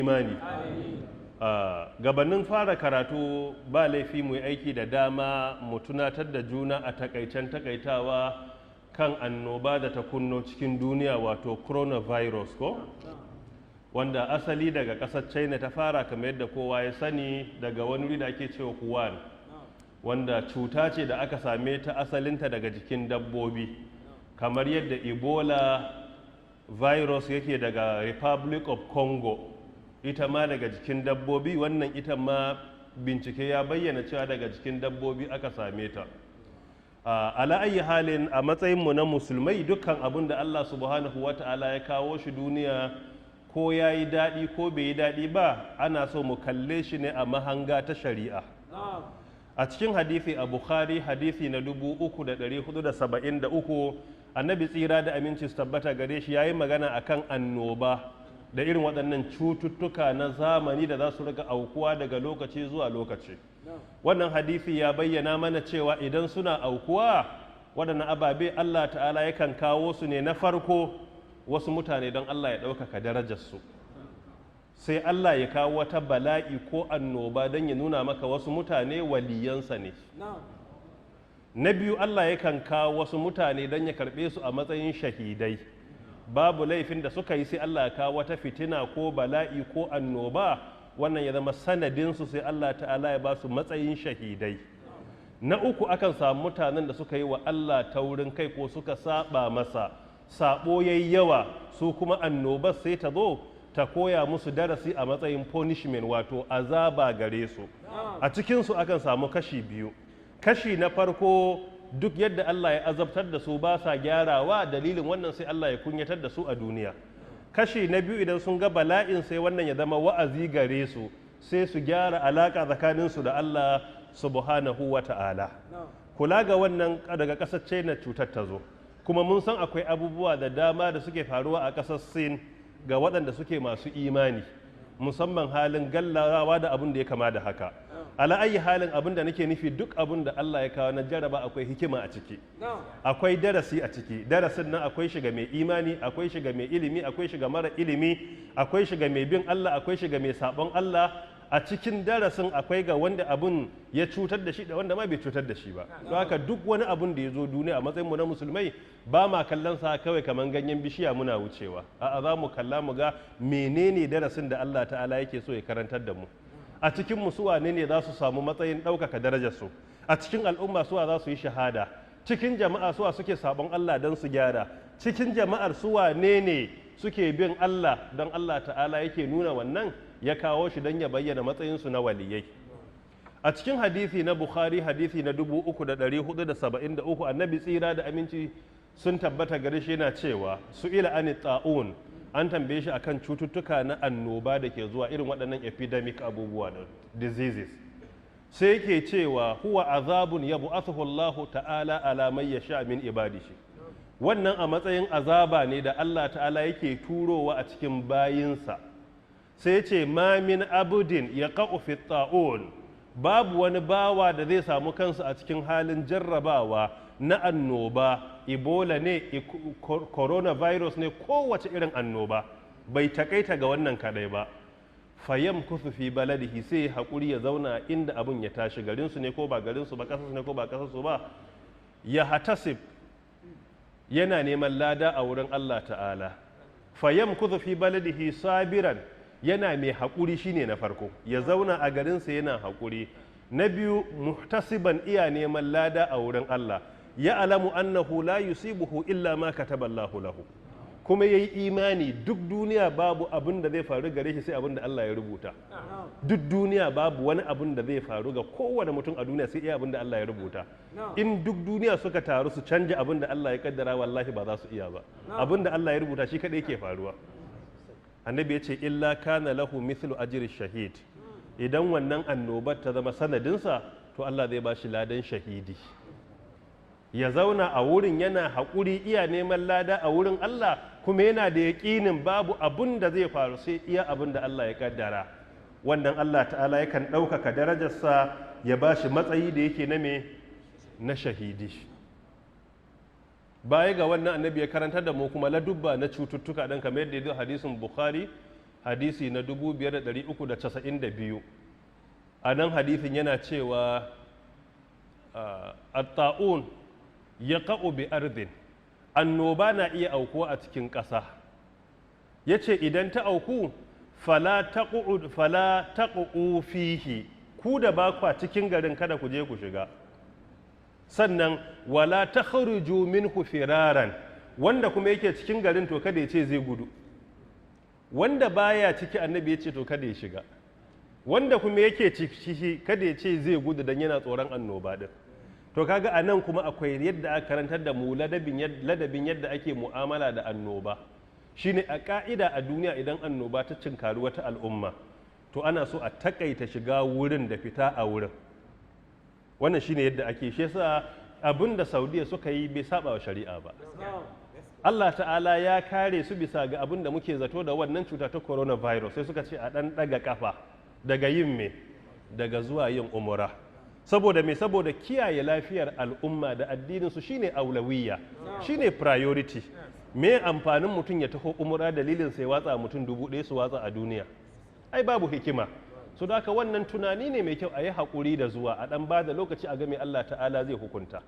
Imani. Gabanin fara karatu, ba laifi mu yi aiki da dama mu tunatar da juna a takaicen takaitawa kan annoba da ta kunno cikin duniya, wato coronavirus ko, wanda asali daga ƙasar China ta fara, kamar yadda kowa ya sani, daga wani wuri da ake cewa Wuhan, wanda cuta ce da aka same ta asalinta daga jikin dabbobi, kamar yadda Ebola virus yake daga Republic of Congo, ita ma daga jikin dabbobi. Wannan ita ma bincike ya bayyana cewa daga jikin dabbobi aka same ta. Ala ayi halin, a matsayinmu na Musulmai, dukkan abin da Allah Subhanahu wa Ta'ala ya kawo shi duniya, ko ya yi daɗi ko bai yi daɗi ba, ana so mu kalle shi ne a mahanga ta shari'a. A cikin hadisi a Bukhari, hadisi na 3473, Annabi tsira da aminci su tabbata gare shi ya yi magana akan annoba da irin waɗannan cututtuka na zamani da za su rika aukuwa daga lokaci zuwa lokaci. Wannan hadisi ya bayyana mana cewa idan suna aukuwa waɗannan ababe, Allah Ta'ala yakan kawo su ne na farko wasu mutane don Allah ya ɗaukaka darajarsu. Sai Allah ya kawo wata bala'i ko annoba don ya nuna maka wasu mutane waliyansa ne. Na biyu, Allah yakan kawo wasu mutane don ya karɓe su a matsayin shahidai. Babu laifin da suka yi, sai Allah ya kawo wata fitina ko bala'i ko annoba, wannan ya zama sanadinsu, sai Allah Ta'ala ya ba su matsayin shahidai. Na uku, akan samu mutanen da suka yi wa Allah taurin kai ko suka saba masa, sabo yayi yawa, su kuma annobar sai ta zo ta koya musu darasi a matsayin punishment, wato azaba gare su. A cikinsu akan samu kashi biyu. Kashi na farko, duk yadda Allah ya azabtar da su ba sa gyarawa, dalilin wannan sai Allah ya kunyatar da su a duniya. Kashi na biyu, idan sun ga bala'in, sai wannan ya zama wa'azi gare su, sai su gyara alaka tsakaninsu da Allah Subhanahu wa Ta'ala. Kula ga wannan, daga ƙasar China cutar ta zo, kuma mun san akwai abubuwa da dama da suke faruwa a ƙasar Sin ga waɗanda suke masu imani, musamman halin gallawa da abin da ya kama da haka. Ala ayi halin, abin da nake nufi, duk abin da Allah ya kawo na jaraba akwai hikima a ciki, akwai darasi a ciki. Darasin nan akwai shiga mai imani, akwai shiga mai ilimi, akwai shiga mara ilimi, akwai shiga mai bin Allah, akwai shiga mai sabon Allah. A cikin darasin akwai ga wanda abun ya cutar da shi da wanda ma bai cutar da shi ba. Don haka duk wani abun da ya zo duniya, a matsayin mu na Musulmai ba ma kallon sa kawai kamar ganyen bishiya muna wucewa. A'a, za mu kalla mu ga menene darasin da Allah Ta'ala yake so ya karantar da mu. A cikin mu su wane ne za su samu matsayin ɗaukaka darajar su? A cikin al'umma suwa za su yi shahada? Cikin jama'a suwa suke sabon Allah don su gyara? Cikin jama'ar su wane ne suke bin Allah don Allah Ta'ala yake nuna wannan ya kawo shi don ya bayyana matsayinsu na waliyai? A cikin hadisi na Bukhari, hadisi na 3473, Annabi tsira da aminci sun tabbata gare shi yana cewa, su'ila ani ta'un, an tambaye shi akan cututtuka na annoba da ke zuwa, irin waɗannan epidemic abubuwa da diseases, sai yake cewa huwa azabun yab'athuhu Allah Ta'ala ala man yasha min ibadihi. Wannan a matsayin azaba ne da Allah Ta'ala yake turowa a cikin bayinsa. Sai ce ma min abudin yaqa'u fi ta'un, babu wani bawa da zai samu kansa a cikin halin jarrabawa na annoba, Ebola ne, coronavirus ne, kowace irin annoba, bai takaita ga wannan kadai ba, fayamkuthu fi baladihi, sai haƙuri ya zauna inda abun ya tashi, garinsu ne ko ba garinsu ba, ƙasarsu ne ko ba ƙasarsu ba, yahtasib, yana neman lada a wurin Allah Ta'ala, fayamkuthu fi baladihi sabiran, yana mai haƙuri, shine na farko ya zauna a garinsa yana haƙuri. Na biyu, muhtasiban, iya neman lada a wurin Allah, ya'lamu annahu la yusibuhu illa ma kataballahu lahu, kuma yayi imani duk duniya babu abin da zai faru gare shi sai abin da Allah ya rubuta. Duk duniya babu wani abin da zai faru ga kowane mutum a duniya sai iya abin da Allah ya rubuta. In duk duniya suka taru su canja abin da Allah ya kaddara, wallahi ba za su iya ba. Abin da Allah ya rubuta shi kadai ke faruwa. Annabi ya ce illa kana lahu mithlu ajri shahid. Idan wannan annobar ta zama sanadinsa, to Allah zai ba shi ladan shahidi. Ya zauna a wurin yana haƙuri, iya neman lada a wurin Allah, kuma yana da yaƙinin babu abun da zai faru sai iya abun da Allah ya kaddara, wannan Allah Ta'ala yakan ɗaukaka darajarsa, ya ba shi matsayi da yake na me na shahidi. Baya ga wannan, Annabi ya karantar da mu kuma ladubba na cututtuka ɗan, kamar yadda ya zo hadisin Bukhari. Hadisi na 5392. A nan hadisin yana cewa at-ta'un yaqa'u bi ardin, annoba na iya aukuwa a cikin ƙasa. Yace idan ta auku, fala taqu, fala taqu fihi, ku da ba kwa cikin garin kada ku je ku shiga. Sannan wala takhruju minhu firaran, wanda kuma yake cikin garin to kada ya ce zai gudu. Wanda baya ciki, Annabi ya ce to kada ya shiga. Wanda kuma yake ciki kada ya ce zai gudu dan yana tsoron annoba din. To kaga a nan kuma akwai yadda aka karantar da mu ladabin yadda ake mu'amala da annoba. Shine a ka'ida a duniya, idan annoba ta cinkari wata al'umma, to ana so a takaita shiga wurin da fita a wurin. Wannan shine yadda ake. Shi yasa abin da Saudiya suka yi bai saba wa shari'a ba. Allah Ta'ala ya kare su bisa ga abin da muke zato da wannan cuta ta coronavirus. Sai suka ce a ɗan ɗaga kafa daga yin me, daga zuwa yin umura. Saboda me? Saboda kiyaye lafiyar al'umma da addininsu shine aulawiyya, shine priority. Me amfanin mutum ya taho umura, dalilin sai watsa mutum 1000 su watsa a duniya? Ai babu hikima. So da haka wannan tunani ne mai kyau, a yi haƙuri da zuwa, a ɗan ba da lokaci a game Allah Ta'ala zai hukunta.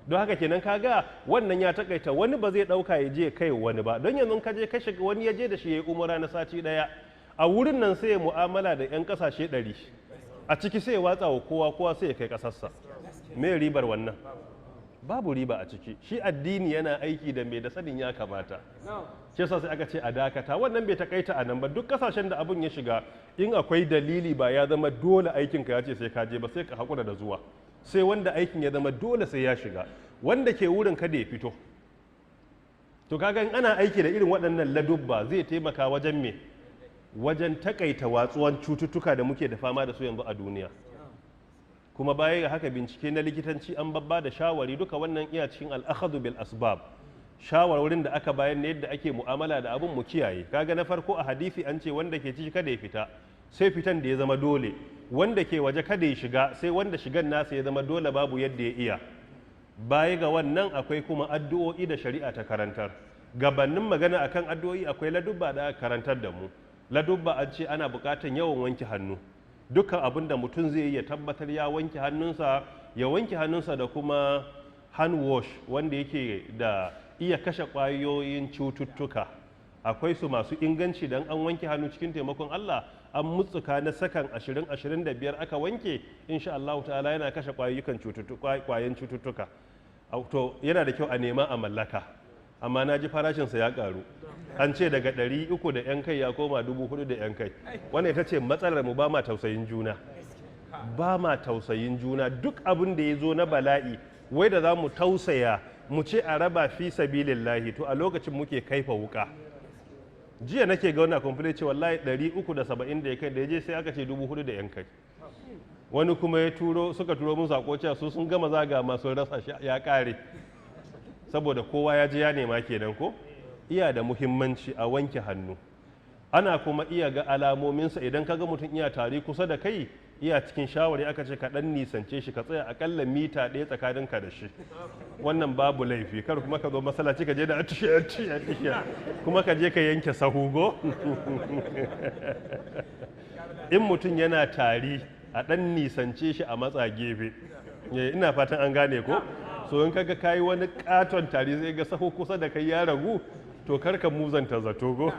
Don haka kenan kaga wannan ya takaita wani ba zai ɗauka ya je kai wani ba. Don yanzu ka je ka shiga, wani ya je da shi ya yi umura na sati ɗaya a wurin nan, sai ya mu'amala da 'yan ƙasashe 100 a ciki, sai ya watsa wa kowa, kowa sai ya kai ƙasarsa. Me ribar wannan? Babu riba a ciki. Shi addini yana aiki da mai da sanin ya kamata. Shi yasa sai aka ce a dakata. Wannan bai takaita a nan ba. Duk kasashen da abun ya shiga, in akwai dalili, ba ya zama dole aikin ka ya ce sai ka je ba, sai ka hakura da zuwa. Sai wanda aikin ya zama dole sai ya shiga, wanda ke wurin kada ya fito. To kaga in ana aiki da irin waɗannan ladubba, zai taimaka wajen me, wajen takaita watsuwan cututtuka da muke da fama da su yanzu a duniya. Kuma baya ga haka, bincike na likitanci an babba da shawari. Duka wannan iya cikin al'akhadhu bil asbab, shawarwarin da aka bayar ne yadda ake mu'amala da abun mu kiyaye. Kaga na farko a hadisi an ce wanda ke ciki kada ya fita sai fitan da ya zama dole, wanda ke waje kada ya shiga sai wanda shigan nasa ya zama dole, babu yadda ya iya. Baya ga wannan, akwai kuma addu'o'i da shari'a ta karantar. Gabanin magana akan addu'o'i, akwai ladubba da aka karantar da mu. Ladubba, an ce ana buƙatan yawan wanke hannu. Dukkan abin da mutum zai yi, ya tabbatar ya wanke hannunsa, ya wanke hannunsa da kuma hand wash wanda yake da iya kashe ƙwayoyin cututtuka. Akwai su masu inganci, don an wanke hannu, cikin taimakon Allah, an mutsuka na sakan 20, 25 aka wanke, insha Allah Ta'ala yana kashe ƙwayoyin cututtuka. To yana da kyau a nema a mallaka, amma na ji farashinsa ya karu. An ce daga 300 da 'yan kai ya koma 4000 da 'yan kai. Wannan ita ce matsalar mu, ba ma tausayin juna, ba ma tausayin juna. Duk abin da ya zo na bala'i, wai da za mu tausaya mu ce a raba fi sabilillahi, to a lokacin muke kaifa wuka. Jiya nake ga wannan complain ce wallahi 370 da ya kai, da ya je sai aka ce 4000 da 'yan kai. Wani kuma ya turo, suka turo mun sako cewa su sun gama zaga masu rasa shi, ya kare, saboda kowa ya je ya nema kenan. Ko iya da muhimmanci a wanke hannu. Ana kuma iya ga alamominsa. Idan ka ga mutum iya tari kusa da kai, iya cikin shawari aka ce ka dan nisance shi, ka tsaya akalla mita 1 tsakaninka da shi. Wannan babu laifi. Kar kuma ka zo masallaci ka je da atishe atishe atishe, kuma ka je ka yanke sahugo. In mutum yana tari, a dan nisance shi, a matsa gefe. Ina fatan an gane ko? So in kaga kayi wani katon tari, zai ga sahu kusa da kai ya ragu, to kar ka muzanta zato go.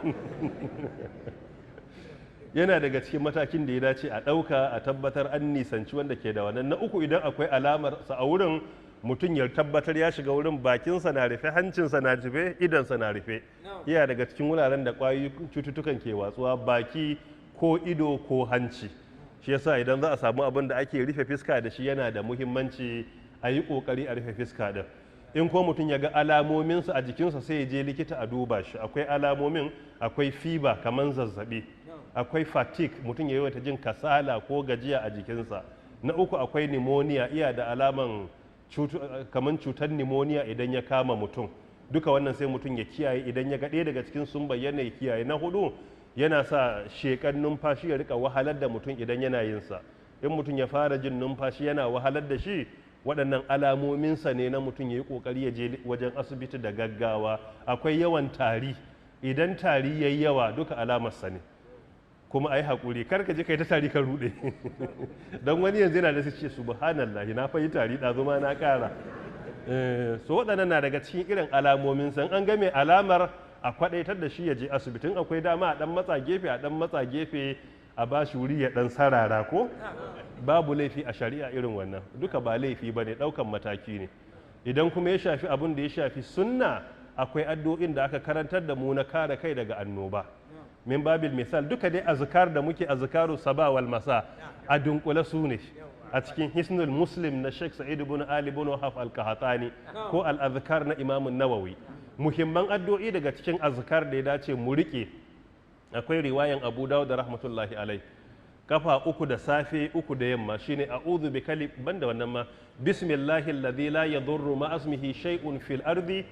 Yana daga cikin matakin da ya dace a ɗauka, a tabbatar an nisanci wanda ke da wannan. Na uku, idan akwai alamar sa a wurin, mutum ya tabbatar ya shiga wurin bakinsa na rufe, hancinsa na rufe, idonsa na rufe. Iya daga cikin wuraren da ƙwayoyin cututtukan ke watsuwa, baki ko ido ko hanci. Shi yasa idan za a samu abin da ake rufe fiska da shi, yana da muhimmanci a yi ƙoƙari a rufe fiska din. In ko mutum ya ga alamominsa a jikinsa, sai ya je likita a duba shi. Akwai alamomin, akwai fever kamar zazzabi, akwai fatigue, mutum ya yawaita jin kasala ko gajiya a jikinsa. Na uku, akwai pneumonia, iya da alaman kamar cutar pneumonia idan ya kama mutum. Duka wannan sai mutum ya kiyaye. Idan ya ga ɗaya daga cikin sun bayyana, ya kiyaye. Na hudu, yana sa shekan numfashi ya rika wahalar da mutum idan yana yin sa. In mutum ya fara jin numfashi yana wahalar da shi, waɗannan alamominsa ne na mutum ya yi ƙoƙari ya je wajen asibiti da gaggawa. Akwai yawan tari. Idan tari ya yi yawa, duka alamarsa ne. Kuma ai hakuri, kar ka je kai ta tari ka rude. Don wani yanzu yana da su ce, "Subhanallahi, na fa yi tari ɗazu ma na ƙara." So waɗannan na daga cikin irin alamomin san an game alamar a kwaɗaitar da shi ya je asibitin. Akwai dama a ɗan matsa gefe, a ɗan matsa gefe, a ba shi wuri ya ɗan sarara ko babu laifi a shari'a. Irin wannan duka ba laifi ba ne, ɗaukan mataki ne. Idan kuma ya shafi abin da ya shafi sunna, akwai addu'o'in da aka karantar da mu na kare kai daga annoba. Min babil misal, duka dai azkar da muke, azkaru saba wal masa, a dunkule su ne a cikin Hisnul Muslim na Sheikh Sa'id ibn Ali ibn Wahab al-Qahtani ko al-azkar na Imam Nawawi. Muhimman addu'o'i daga cikin azkar da ya dace mu rike, akwai riwayan Abu Dawud rahmatullahi alai, kafa uku da safe, uku da yamma, shine a'udhu bi kali banda wannan ma, bismillahi alladhi la yadurru ma ismihi shay'un fil ardi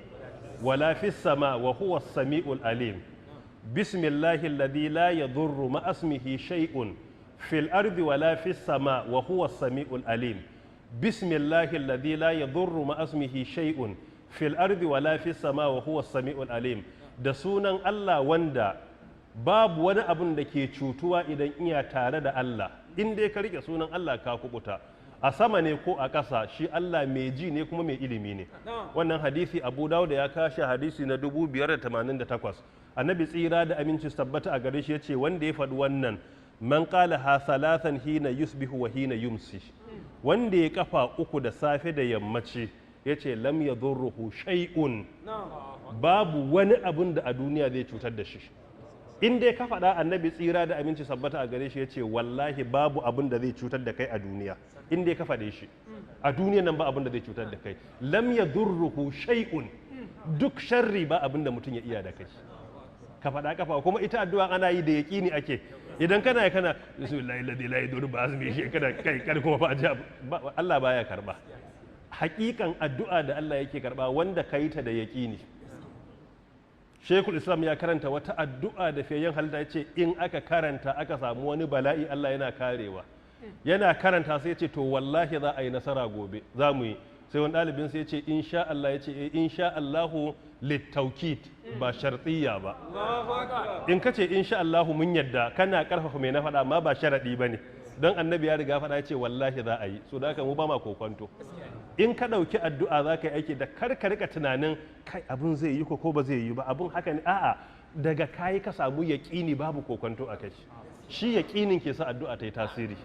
wala fis sama wa huwa as-sami'ul alim. Bismillahi alladhi la yadurru ma ismihi shay'un fil ardi wala fis sama wa huwa as-sami'ul alim. Bismillahi alladhi la yadurru ma ismihi shay'un fil ardi wala fis sama wa huwa as-sami'ul alim. Da sunan Allah wanda babu wani abun da ke cutuwa idan iya tare da Allah. In dai ka rike sunan Allah, ka kubuta, a sama ne ko a ƙasa, shi Allah mai ji ne kuma mai ilimi ne. Wannan hadisi Abu Dawud ya kashe, hadisi na 5088. Annabi tsira da aminci tabbata a gare shi ya ce wanda ya faɗi wannan, man qala ha thalathan hina yusbihu wa hina yumsi, wanda ya kafa uku da safe da yammaci, ya ce lam yadurruhu shay'un, babu wani abun da a duniya zai cutar da shi. In dai ka faɗa, Annabi tsira da aminci sabbata a gare shi ya ce wallahi babu abin da zai cutar da kai a duniya. In dai ka faɗe shi a duniya nan, ba abin da zai cutar da kai. Lam yadurruhu shay'un, duk sharri ba abin da mutum ya iya da kai. Ka faɗa kafa. Kuma ita addu'a ana yi da yaƙini ake. Idan kana bismillahi alladhi la yadurru ma ismihi, kana kai kar kuma fa aji, Allah baya karba. Hakikan addu'a da Allah yake karba, wanda ka yi ta da yaƙini. Shekul Islam ya karanta wata addu'a da fiyayyen halitta ya ce in aka karanta aka samu wani bala'i, Allah yana karewa. Yana karanta sai ya ce, "To wallahi za a yi nasara gobe, za mu yi." Sai wani ɗalibin sai ya ce, "Insha Allah." Ya ce, "Eh, insha Allahu littaukid ba shartiyya ba." In ka ce insha Allahu, mun yadda kana karfafa mai na faɗa, amma ba sharaɗi ba ne, don Annabi ya riga faɗa, ya ce wallahi za a yi. So da haka mu ba ma kokonto. In ka ɗauki addu'a za ka yi aiki da kar ka rika tunanin, "Kai, abin zai yi ko ba zai yi ba, abin haka ne?" A'a, daga kayi ka samu yaƙini, babu kokonto a kai. Shi yaƙinin ke sa addu'a ta yi tasiri.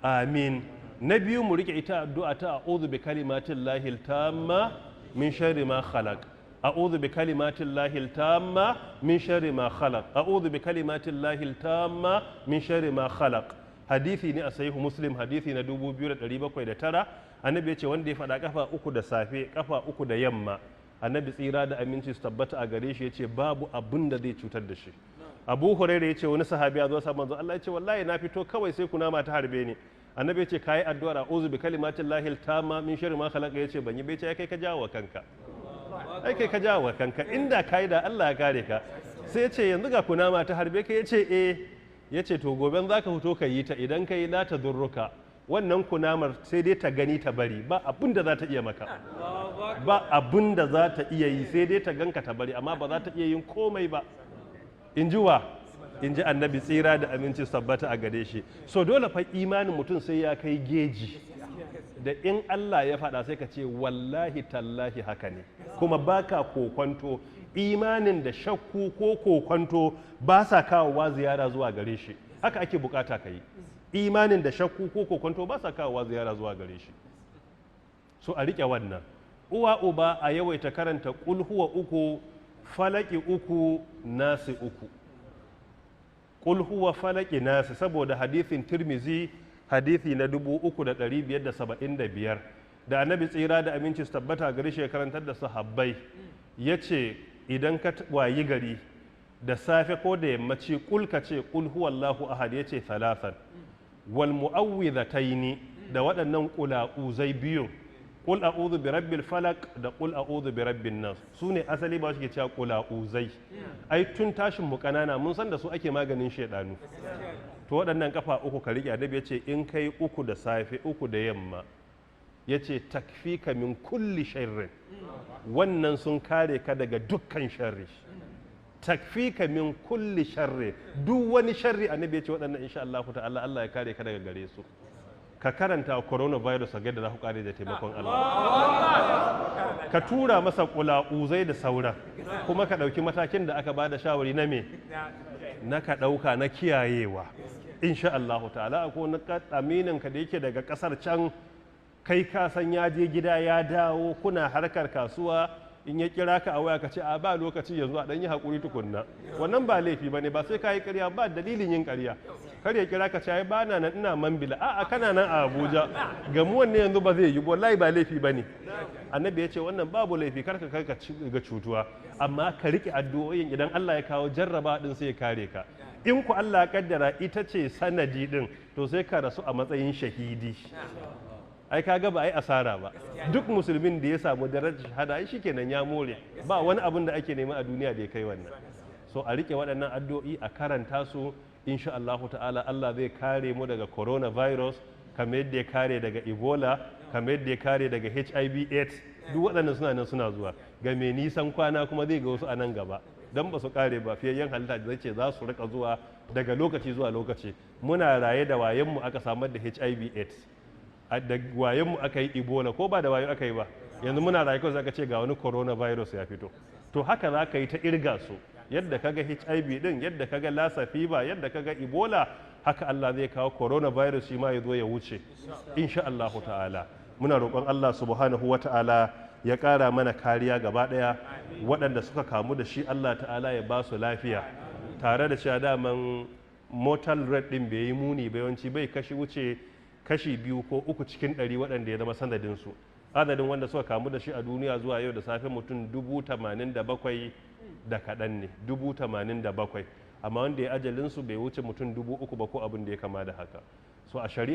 Amin. Na biyu, mu rike ita addu'a ta a'udhu bi kalimatin lahil tamma min sharri ma khalaq, a'udhu bi kalimatin lahil tamma min sharri ma khalaq, a'udhu bi kalimatin lahil tamma min sharri ma khalaq. Hadisi ne a Sahihu Muslim, hadisi na 2709. Annabi ya ce wanda ya faɗa kafa uku da safe, kafa uku da yamma, Annabi tsira da aminci su tabbata a gare shi ya ce babu abin da zai cutar da shi. Abu Hurairah ya ce wani sahabi ya zo sa manzo Allah, ya ce, "Wallahi na fito kawai sai kunama ta harbe ni." Annabi ya ce, "Kayi addu'ar a'udhu bi kalimatin lahil tamma min sharri ma khalaqa?" Ya ce, "Ban yi." Bai ce, "Kai ka jawo kanka, ai kai ka jawo kanka. Inda kai da Allah ya kare ka." Sai ya ce, "Yanzu ga kunama ta harbe ka?" Ya ce, "Eh." Ya ce, "To goben zaka fito ka yi ta. Idan ka yi, la ta durruka, wannan kunamar sai dai ta gani ta bari, ba abin da za ta iya maka, ba abin da za ta iya yi, sai dai ta ganka ta bari, amma ba za ta iya yin komai ba." In ji wa? In ji Annabi tsira da aminci sabbata a gare shi. So dole fa imanin mutum sai ya kai geji da in Allah ya faɗa sai ka ce wallahi tallahi haka ne, kuma baka kokwanto. Imanin da shakku ko kokwanto ba sa kawowa ziyara zuwa gare shi, haka ake bukata ka yi. Imanin da shakku ko kokwanto ba sa kawowa ziyara zuwa gare shi. So a riƙe wannan. Uwa uba, a yawaita karanta Kulhuwa uku, Falaki uku, Nasi uku, Kulhuwa, Falaki, Nasi, saboda hadithin Tirmizi, hadithi na 3575, da Annabi tsira da aminci su tabbata gare shi ya karantar da sahabbai, ya ce idan ka wayi gari da safe ko da yammaci, kul, ka ce qul huwallahu ahad, ya ce thalathan, wal mu'awwidhataini, da waɗannan ƙula'uzai biyun, qul a'udhu bi rabbil falaq da qul a'udhu bi rabbin nas. Su ne asali ba shi ke cewa ƙula'uzai. Ai tun tashin mu ƙanana mun san da su ake maganin shaidanu. To waɗannan kafa uku ka riƙe. Annabi ya ce in kai uku da safe, uku da yamma, ya ce takfika min kulli sharrin, wannan sun kare ka daga dukkan sharri. Takfika min kulli sharri. Duk wani sharri, Annabi ya ce waɗannan, insha Allah ta'ala, Allah ya kare ka daga gare su. Ka karanta coronavirus a yadda za ku kare da taimakon Allah. Ka tura masa kula'uzai da sauran, kuma ka ɗauki matakin da aka ba da shawari na me na ka ɗauka na kiyayewa, insha Allah ta'ala. Ko na aminin ka da yake daga ƙasar can, kai ka san ya je gida ya dawo, kuna harkar kasuwa, in ya kira ka a waya ka ce a ba lokaci yanzu, a dan yi hakuri tukunna. Wannan ba laifi bane ba, sai ka yi ƙarya ba. Dalilin yin ƙarya, kar ya kira ka ce ai ba na nan, ina Mambila. A'a, kana nan a Abuja, gamuwan ne yanzu ba zai yi. Wallahi ba laifi bane. Annabi ya ce wannan babu laifi, kar ka kai ka ga cutuwa, amma ka rike addu'o'in. Idan Allah ya kawo jarraba din, sai ya kare ka. In ku Allah ya kaddara ita ce sanadi din, to sai ka rasu a matsayin shahidi. Ai kaga ba ai asara ba. Duk musulmin da ya samu darajar shahada, ai shikenan, ya more. Ba wani abin da ake nema a duniya da ya kai wannan. So a rike waɗannan addu'o'i, a karanta su, insha Allah ta'ala Allah zai kare mu daga coronavirus kamar yadda ya kare daga Ebola, kamar yadda ya kare daga HIV AIDS. Duk waɗannan suna nan suna zuwa. Ga mai nisan kwana kuma zai ga wasu a nan gaba, don ba su kare ba. Fiyayyen halitta zai ce za su rika zuwa daga lokaci zuwa lokaci. Muna raye da wayenmu aka samar da HIV AIDS, da wayenmu aka yi Ebola, ko ba da wayo aka yi ba? Yanzu muna raye kawai zaka ce ga wani coronavirus ya fito. To haka za ka yi ta irga su, yadda kaga HIV din, yadda kaga Lassa fever, yadda kaga Ebola, haka Allah zai kawo coronavirus shi ma ya zo ya wuce, insha Allah ta'ala. Muna roƙon Allah subhanahu wa ta'ala ya ƙara mana kariya gaba ɗaya. Waɗanda suka kamu da shi, Allah ta'ala ya ba su lafiya, tare da cewa daman mortal rate ɗin bai yi muni ba. Yawanci bai kashi wuce kashi 2 ko 3 cikin 100 waɗanda ya zama sanadinsu. Adadin wanda suka kamu da shi a duniya zuwa yau da safe mutum 87,000 da kaɗan ne, 87,000, amma wanda ya ajalinsu bai wuce mutum 3,000 ba ko abin da ya kama da haka. So a shari'a